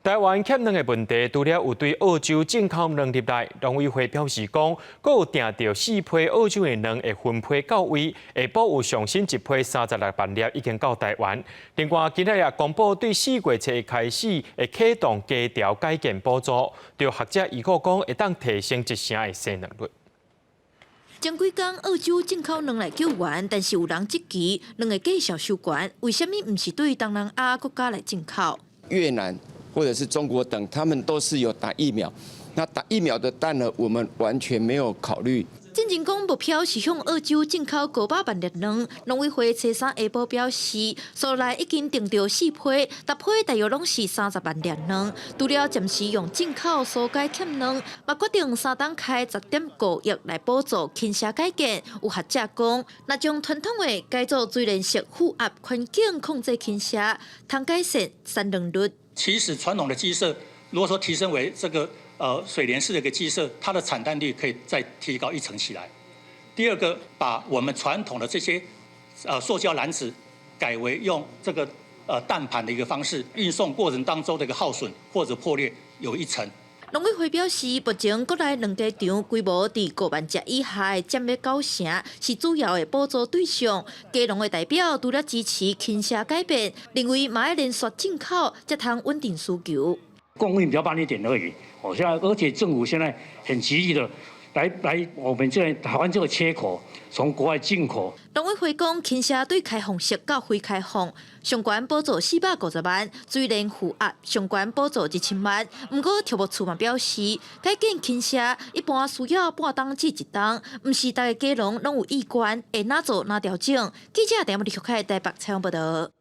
台灣欠卵的問題，除了有對澳洲進口卵入來，農委會表示講，閣有訂著四批澳洲的卵會分批到位，下晡有上新一批36萬粒已經到台灣。另外，今仔日也公布對4月初開始會啟動雞條改建補助，著學者預估講會當提升一成的生卵率。前幾工澳洲進口卵來救援，但是有人質疑卵的價數傷懸，為啥物毋是對東南亞國家來進口？越南或者是中國等，他們都是有打疫苗。那打疫苗的蛋呢，我們完全沒有考慮。進前講目標是向澳洲進口500萬粒卵，農委會初三下晡表示，所內已經訂著四批，逐批大約攏是30萬粒卵。除了暫時用進口紓解欠卵，嘛決定3冬開10.5億來補助禽舍改建。有學者講，若將傳統的改做水簾式負壓環境控制禽舍，通改善產卵率。其實傳統的雞舍，如果說提升為這個水簾式的一個雞舍，它的產蛋率可以再提高一成起來。第二個，把我們傳統的這些塑膠籃子改為用這個蛋盤的一個方式運送過程當中的一個耗損或者破裂有一成。農委會表示，目前國內卵雞場規模佇5萬隻以下的佔了九成，是主要的補助對象。雞農的代表除了支持禽舍改變，認為嘛愛連續進口，才通穩定需求。供應比較慢一點而已。哦，現在而且政府現在很極力的來我們這台灣這個缺口，從國外進口。農委會講，禽舍對開放式到非開放，上懸補助450萬，水簾負壓上懸補助1000萬。毋過畜牧處嘛表示，改建禽舍一般需要半冬至一冬，毋是逐个雞農攏有意願，會哪做哪調整。記者陳木立開台北採訪報道。